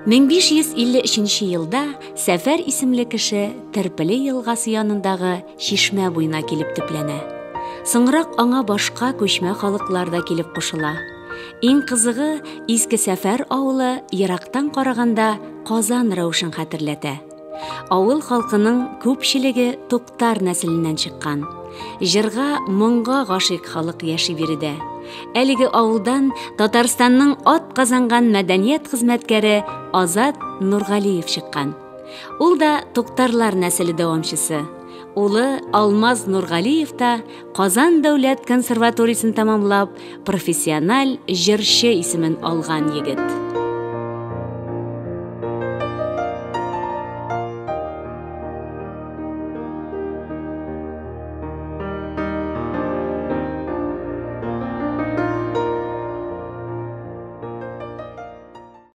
1553 елда Сәфәр исемле кеше Терпеле елгасы янындагы чишмә буена килеп төпләнә. Соңрак аңа башка күчмә халыклар да килеп кушыла. Иң кызыгы, Иске Сәфәр авылы ерактан караганда Казан рәвешен хәтерләтә. Авыл халкының күпчелеге Туктар нәселеннән чыккан. Җырга, моңга гашыйк халык яши биредә. Әлеге авылдан Татарстанның ат казанган мәдәният хезмәткәре Азат Нургалиев чыккан. Ул да Туктарлар нәселе дәвамчысы. Улы Алмаз Нургалиев та Казан дәүләт консерваториясен тәмамлап, профессиональ җырчы исемен алган егет.